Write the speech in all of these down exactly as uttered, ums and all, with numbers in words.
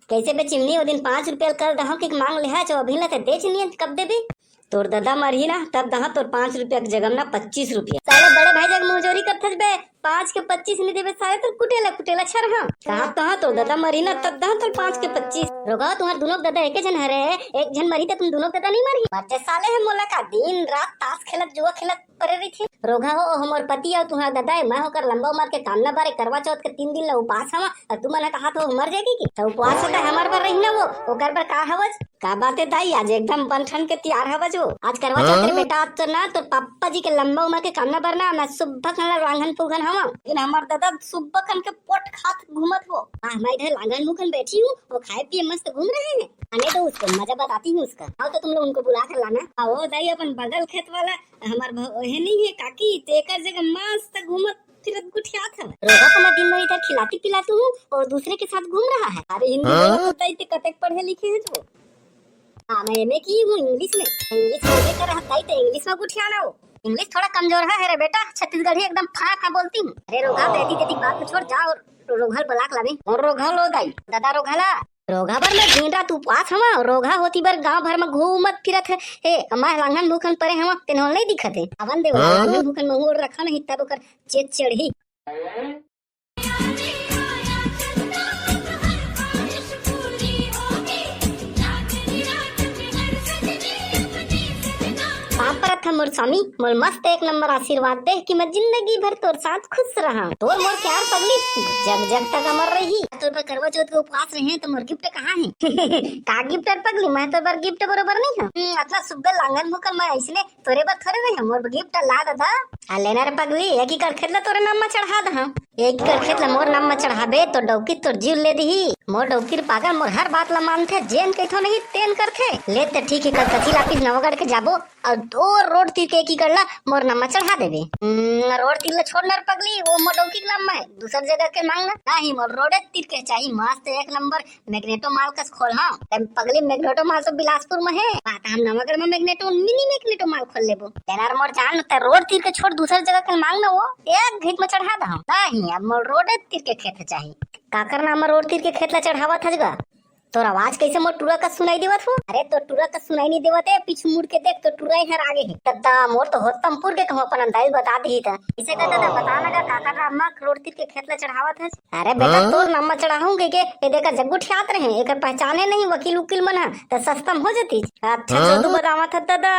कइसे बे चिमनी, ओ दिन पाँच रुपया ल कल दहँव कि मांग लेहा, जो अभी ला ते देच नियन, कब देबे? तोर ददा मरही ना, तब दहँव तोर पाँच रुपया के जगह ना पच्चीस रुपया। साले बड़े भाई जग मुंहजोरी करथस बे, पाँच के पच्चीस नहीं देबे साले, तोर कुटेला कुटेला छरहा। कहा तो हाँ, तोर ददा मरही ना, तब दहँव तोर पाँच के पच्चीस। रोगहा, तुम्हार दुनों ददा एके झन हरे, एक झन मरही त तुम दुनों ददा नहीं मरही। मर जे साले, हे मोला का दिन रात ताश खेलत जुआ खेलत परे रहिथे। रोगहा हो, हमर पति अउ तुहार ददा ए, मैं ओकर लंबा उमर के कामना बारे करवा चौथ के तीन दिन ला उपास हवा, अउ तुमन ह कहात हो मर जाएगी कि? त उपवास होता हमर बर रही ना वो, ओकर बर का हवज? का बात हे दाई, आज एकदम बन ठन के तियार हवज वो। आज करवा चौथ रे बेटा, आज तो ना तोर पापा जी के लंबा उमर के कामना बर ना मैं सुब्बा कन ला लांघन फुघन हवा, लेकिन हमर ददा सुब्बा कन के पोट खात घूमत हो। आ, मैं इधर लांघन मुखन बैठी हूँ, वो खाए पिए मस्त घूम रहे हैं। आने दो उसको, मजा बताती हूँ उसका। आओ तो तुम लोग उनको बुला कर लाना। आओ दाई, अपन बगल खेत वाला हमर भ-, ओहे नहीं है काकी, तेकर जगह मस्त घूमत फिरत गुठियात हवय। रोगहा को मैं दिन भर इधर खिलाती पिलाती हूँ और दूसरे के साथ घूम रहा है। अरे हिंदी बोलो तो दाई, ते कतेक पढ़े लिखे है तू? हाँ, मैं एमए की हूँ इंग्लिश में। इंग्लिश में एमए कर रहा दाई, ते इंग्लिश में गुठियाना हो। इंग्लिश थोड़ा कमजोर है रे बेटा, छत्तीसगढ़ी एकदम फाँ फाँ बोलती हूँ। अरे रोगहा, तो एती तेती बात को छोड़, जा और रोगहा ल बलाक लावे। और रोगहा लो दाई। दादा रोगहा ला। रोगहा बर मैं दिन रात उपवास हवा, रोगहा होती बर गांव भर में घूमत फिरत हे। ए, मैं लांघन भूखन परे हवा, तेन ओला नहीं दिखत हे। आवन दे, हाँ? लांघन भूखन महू ओर रखा नहीं, तब ओकर चेत चढ़ही। पाँव परत हँव मोर स्वामी, मोर मस्त एक नंबर आशीर्वाद दे कि मैं जिंदगी भर तोर साथ खुश रहा। तोर मोर प्यार पगली जग जग तक अमर रही। तोर बर करवा चौथ के उपवास रहे तो मोर गिफ्ट कहाँ है? का गिफ्ट हे पगली? मैं तोर बर गिफ्ट बरोबर नहीं हँव। हम्म, अतना सुग्घर लांघन मुकर मैं अइसने तोरे बर थोरे रहे हँव, मोर गिफ्ट ला ददा। आ लेना रे पगली, एक एकड़ खेत ला तोरे नाम म चढ़ा दहा। एक एकड़ खेत ला मोर नाम म चढ़ाबे तो डौकी तोर जीव ले दिही। मोर डौकी रे पागल, मोर हर बात ला मानथे, जेन कहिथो नहीं तेन करथे। ले ते ठीक हे, कल तहसील ऑफिस नवागढ़ के जाबो अउ तोर रोड तीर के एक एकड़ ला मोर नाम म चढ़ा देबे। हम्म, रोड तीर ला छोड़ न रे पगली, वो मोर डौकी के नाम म हे, दूसर जगह के मांग ना। नहीं, मोर रोडे तीर के चाही, मस्त एक नंबर मैग्नेटो माल कस खोलहा। तब पगली मैग्नेटो माल तो बिलासपुर में हे। बात हम नवागढ़ में मैग्नेटो, मिनी मैग्नेटो माल खोल लेबो। तेनार मोर जान, ते रोड तीर के छोड़ दूसर जगह के मांग ना वो, एक घीट में चढ़ा दहा। नहीं, अब मोर रोड तीर के खेत चाही। काकर नाम रोड तीर के खेत ला चढ़ावत हस गा? तोर आवाज कैसे मोर टुरा का सुनाई देवत हो? अरे तोर टुरा का सुनाई नहीं देवत हे, पीछू मुड़ के देख तो टुरा हर आगे हे। ददा मोर तो होतमपुर के कहूँ अपन अंदाज बता दी था। इसे का ददा बता ना गा काकर नाम रोड तीर के खेत ला चढ़ावत हस? अरे बेटा, हाँ? तोर नाम म चढ़ाहूं कहिके, ए देखा जग्गू ठियात रहे, एकर पहचाने नहीं वकील उकील मन ह, त सस्ता म हो जतिस। अच्छा, हाँ? जो तू बतावत हस ददा,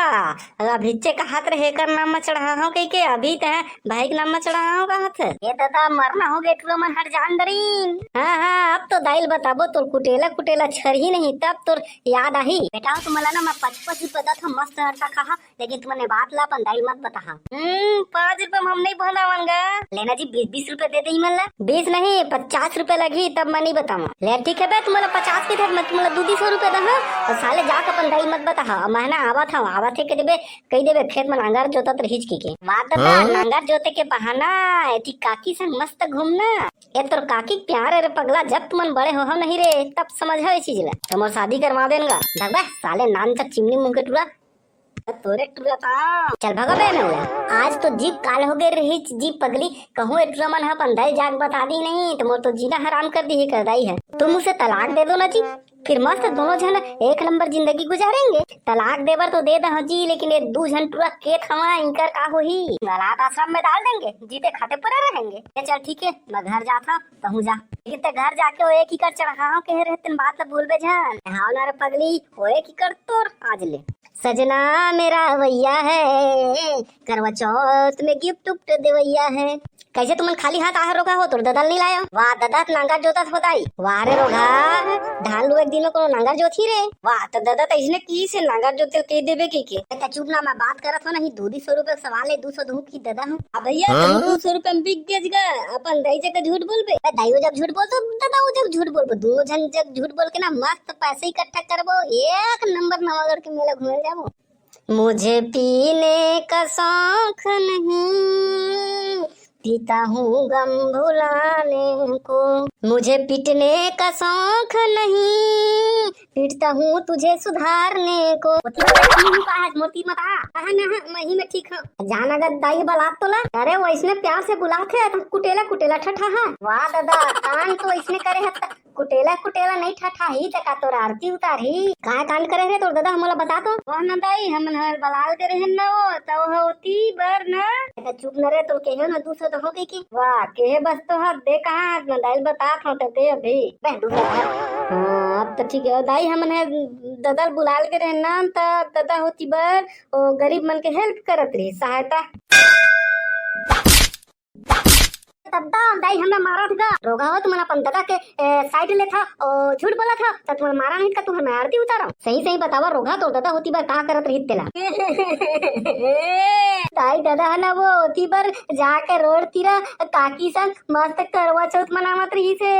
अभिच्चे कहत रहे एकर नाम म चढ़ाहूं कहिके, अभी ते भाई के नाम म चढ़ाहूं कहत हस। ए ददा, मरना हो गे, टुरा मन हर जान डरिन। हाँ, हाँ, अब तो दाई ल बताबो, तोर कुटेला, कुटेला छरही नहीं, तब तोर याद आही। बेटा, तुमन ला ना मैं पचपच रुपया दत हूँ, मस्त हरता खाहा, लेकिन तुमन ए बात ला अपन दाई ल मत बताहा। हम्म, पाँच रुपया में हम नहीं बहनावन गा। लेना जी, बीस, बीस रुपया दे दे मन ला। बीस नहीं, पचास रुपया लगही, तब मैं नहीं बतावा। ले ठीक है बे, तुमन ला पचास के थे, मैं तुमन ला दू, दू सौ रुपया दहा। और साले जाके अपन दाई ल मत बताहा। और मैं ना आवत हूँ, आवत हे के देबे, कही देबे, खेत में नांगर जोतत रहिच कहिके। वाह ददा, हाँ? नांगर जोते के बहाना, एती काकी संग मस्त घूमना। ए तोर काकी के प्यार हे रे पगला, जब तुमन बड़े हो, हो नहीं रे, तब समझ हो ए चीज ला। तो मोर शादी करवा देन गा। भगबे, साले नान तक चिमनी मुंह के टुरा। तोरे टुरा का। चल भगा बे नौला। आज तो जीव काल हो गए रही जी पगली, कहूँ ए टुरा मन ह अपन दाई ल जाके बता दी नहीं, तो मोर तो जीना हराम कर दी ही कर दाई है। तुम उसे तलाक दे दो ना जी, फिर मस्त दोनों झन एक नंबर जिंदगी गुजारेंगे। तलाक देबर तो दे दहा जी, लेकिन ये दू झन टुरा के थवा, इनकर का होही? अनाथ आश्रम में डाल देंगे, जीते खाते पड़े रहेंगे। ये चल ठीक है, मैं घर जाता हूँ, तहूँ जा। लेकिन ते घर जाके वो एक एकड़ चढ़ाहूं कहे रहे, तेन बात ला भूलबे झन। हाँ ना रे पगली, वो एक एकड़ तोर आज ले। सजना मेरा भैया है, करवा चौथ में गिफ्ट उफ्ट देवैया है। कैसे तुमन खाली हाथ आए हो रोगहा हो, तोर ददा ल नहीं लायो? वाह, ददा त नांगर जोतत हो दाई। वाह रे रोगहा, धान लुए के दिन में कोनो नांगर जोतही रे? वाह, त ददा त इसने की से नांगर जोते ल कह देबे कहिके। ए, त चुप ना, मैं बात करत हो नहीं, दू दू सौ रुपया के सवाल है, दू सौ दूं कि ददा हूँ। अब भैया, हाँ? तुम दू सौ रुपया में बिक गेज गा, अपन दाई जगह झूठ बोलबे। ए, दाई वो जब झूठ बोल तो ददा वो जब झूठ बोलबो, दोनों झन जब झूठ बोल के ना मस्त पैसे इकट्ठा करबो, एक नंबर नवागढ़ के मेला घूमे जाबो। मुझे पीने का शौक नहीं, पीता हूँ गम भुलाने को। मुझे पीटने का शौक नहीं, पीटता हूँ तुझे सुधारने को। ओती बता, तू का है, मोती मत आ। कहा ना, हाँ, मैं ही में ठीक हूँ। जाना गद दाई बलात तो ला। अरे, वो इसने प्यार से बुलात है, तुम कुटेला, कुटेला ठठा है। वाह दादा, कान तो इसने करे है, कुटेला कुटेला नहीं ठठाही त का तोर आरती उतारही? का कांड करे रे तोर ददा, हमला बता तो। वह न दाई, हमन हर बलाल के रहन न वो, त वह ओती बर न। त चुप न रे, तोर केहे न दूसरा तो हो गई की। वाह, केहे बस तो हद दे कहाँ न दाई, बता था ते दे अभी। बे दूसरा था। हाँ, अब तो ठीक है दाई, हमन है ददल बुलाल के रहन न, त ददा होती बर ओ गरीब मन के हेल्प करत रही, सहायता। तब दा दाई हमरा मारत गा। रोगा हो, तुमन अपन ददा के ए, साइड लेथा, ओ झूठ बोलत हा, त तुमन मारा नहीं का तुमन आरती उतारो। सही सही बतावा रोगा, तोर ददा होती बर का करत रहित तेला? दाई ददा ह ना वो होती बर जाके रोड तीरा काकी संग मस्त करवा चौथ मनावत रही से।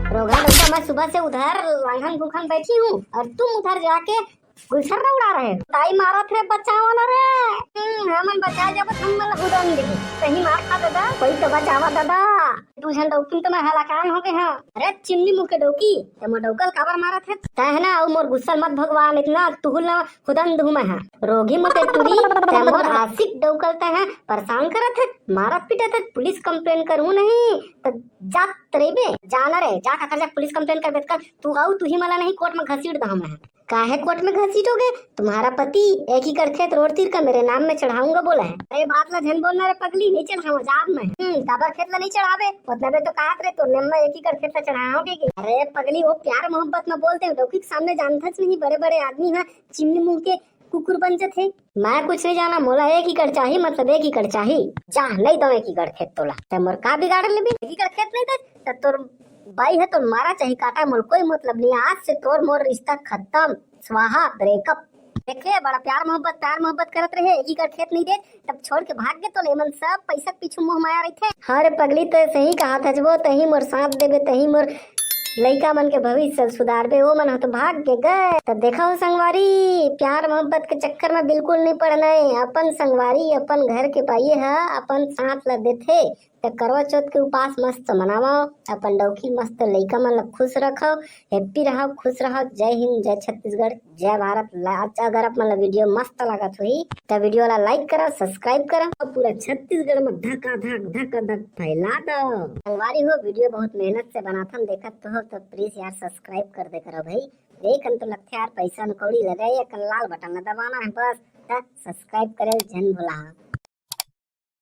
रोगा डौका, मैं सुबह से उधर लांघन भूखन बैठी हूँ और तुम उधर जाके गुलछर्रा उड़ा रहे हो। दाई मारत रे, बचावा ना रे। हम्म, हमन बचा जाबो, तुम मन ला हुदन दिही। सही मार खा ददा, कोई तो बचावा ददा। दू झन डौकी तो मैं हलाकान हो गए हाँ। अरे चिमनी मुंह के डौकी, ते मोर डौकल काबर मारत है? तै है ना, अउ मोर गुस्सा मत भगवान, इतना तुहुल ना हुदन दुहू मैं हाँ। रोगी मोटे टुरी, ते मोर आशिक डौकल ते है, परेशान करत है, मारत पीटत है, पुलिस कंप्लेन करूँ नहीं, त जात रेबे, जाना रे, जा काकर जा पुलिस कंप्लेन करबे त कर, तू अउ तुही मला नहीं कोर्ट में घसीट दहूँ मैं। काहे कोर्ट में घसीटोगे? तुम्हारा पति एक एकड़ खेत रोड तीर का मेरे नाम में चढ़ाऊंगा बोला है। अरे बात ला झन बोलना रे पगली, नहीं चढ़ाऊंगा जाब मैं। हम्म, काबर खेत ला नहीं चढ़ाबे? उतना बे तो कहत रे, तो नेम में एक एकड़ खेत ला चढ़ाओगे कि? अरे पगली, वो प्यार मोहब्बत में बोलते हैं, डौकी के सामने जानथच नहीं, बड़े बड़े आदमी है, चिमनी मुंह के कुकुर बन जथे। मैं कुछ नहीं जाना, मोला एक एकड़ चाही, मतलब एक एकड़ चाही। जा, नहीं दो एक एकड़ खेत तोला। ते मोर का बिगाड़ लेबे? एक एकड़ खेत नहीं दे, त तोर बाई है तो मारा चाही काटा, मोर कोई मतलब नहीं। आज से तोर मोर रिश्ता खत्म, स्वाहा, ब्रेकअप। देखे, बड़ा प्यार मोहब्बत, प्यार मोहब्बत करत रहे, एक एकड़ खेत नहीं दे, तब छोड़ के भाग गे तो एमन सब पैसा के पीछू मुंह माया रहिथे। हाँ रे पगली, तो सही कहा था वो, तही मोर साथ देबे, तही मोर लइका मन के भविष्य सुधारबे, वो मन ह तो भाग के गए। त देखा हो संगवारी, प्यार मोहब्बत के चक्कर में बिल्कुल नहीं पड़ना है। अपन संगवारी, अपन घर के बाई ह अपन साथ ला देथे, त करवा चौथ के उपास मस्त मनावा, अपन डौकी मस्त लइका मन ला खुश रखो, हैप्पी रहो, खुश रहो। जय हिंद, जय छत्तीसगढ़, जय भारत। ला-, अगर आप मन ला वीडियो मस्त लागत होही, त वीडियो ला लाइक करो, सब्सक्राइब करो, और पूरा छत्तीसगढ़ में धका धक, धका धक फैला दो। संगवारी हो, वीडियो बहुत मेहनत से बनाथन, देखत तो हो, तो प्लीज यार सब्सक्राइब कर दे करो भाई। एक तो लगथे यार पैसा न कौड़ी लगे, एक लाल बटन ला दबाना है बस, त सब्सक्राइब करे झन भुला।